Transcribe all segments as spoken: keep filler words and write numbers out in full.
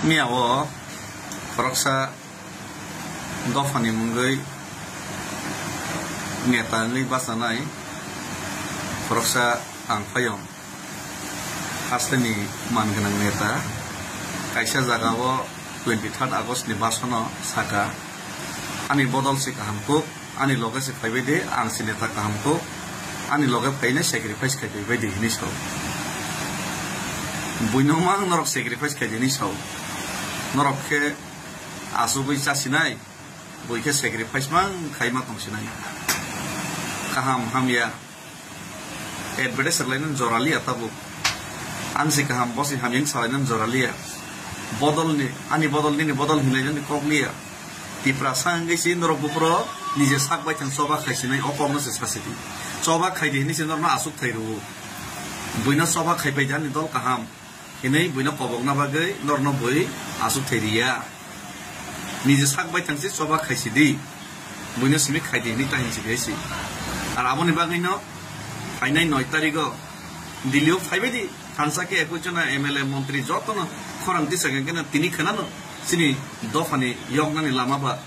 Mia o khoroksa dophani mungwi neta wngwi bachanai khoroksa ang phaiyong. Hasteni man gwnang neta kaisa jagao twenty third August ni basono saka, "Ani bodol se kaham kuk, ani loge se phaibai de, ang se neta kaham kuk, ani loge phaina sacrifice khai phaibai de," hinwi sao. Buino mang norok sacrifice khai de hinwi sao. Norok khe asugwi chasinai, bui khe sacrifice mang khai ma tongsinai. Kaham hamya advertise rwlainani jora liya tabuk. Ang se kaham, bo se hamya wng salainani jora liya. Bodolni, ani bodol, nini bodol hinlainani kok liya. Tiprasa wngwi se norok buphuru nije sak baithang choba khaisinai, o kokno se sasidi. Choba khaidi hinwi se norokno asuk thai rwo. Buino choba khaipai de ani dol kaham hinwi buino kobokna bagwi norokno bui asuk thai riya. Nije sak baithang se choba khaisidi. Buino simi khaidi hinwi ta hinsi khaisi. Ar aboni bagwino phainai noi tarigo Delhi o phaibai di. Thansa khe ekwis jona M L A, montri jotono khorang tisa khe tini khwnano chini dophani yoknani lama ba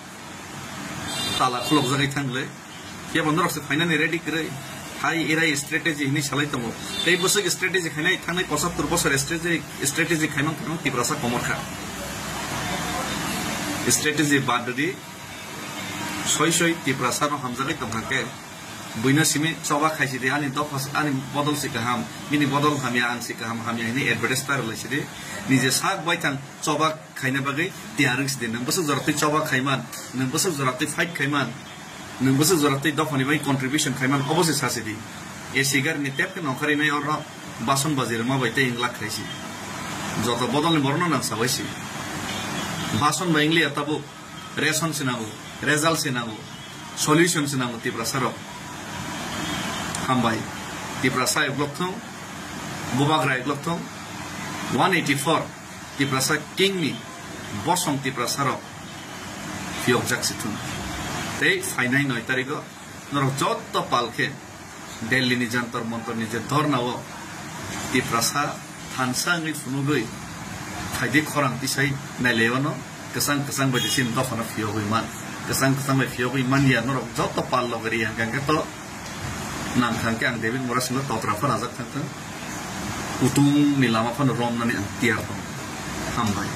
tala khulokjagwi thangle. Phiya bo norok se phainani ready kwrwi. Hai erai strategy hinwi salai tongo. Tei bwswk strategy khainai thangnai pochattor bosor strategy, strategy khaimang khaimang Tiprasa komor kha. Strategy bad di. Soi soi Tiprasa no hamjagwi tongkha khe. Buino simi choba khaisidi, ani dopha, ani bodol se kaham, bini bodol hamya, ang se kaham hamya hinwi advertise ta rwlaisidi. Nije sak baithang choba khaina bagwi tiyar wngsidi. Nwng bwswk jora twi choba khaiman, nwng bwswk jora twi fight khaiman, nwng bwswk jora twi dophani bagwi contribution khaiman, obo se sasidi. A C gari ni tep khe nongkhorwi nai oro bason baji rwma bai tei wng lak khaisi. Joto bodol ni borok no nang sabai si. Bason bai wng liya tabuk. Ration se nango, result se nango, solution se nango Tiprasa rok. Hambai. Tiprasa eglok thung, Bubagra eglok thung, one eighty four Tiprasa king ni bosong Tiprasa rok phiyokjak se thung. Tei phainai noi tarigo norok jotto pal khe Delhi ni Jantar Mantar ni je dhorna o Tiprasa thansa wngwi phunugwi phaidi khorang tisai nailaio no kwchang kwchang bai de chini dophano phiyogwi man. Kwchang kwchang bai phiyogwi man ya norok joto pal logari hwnkha hwnkhe to nang kha hwnkhe ang David Murasing no totra phano ajak thang thang. Kutung ni lama phano romnani ang tiyar tong. Hambai.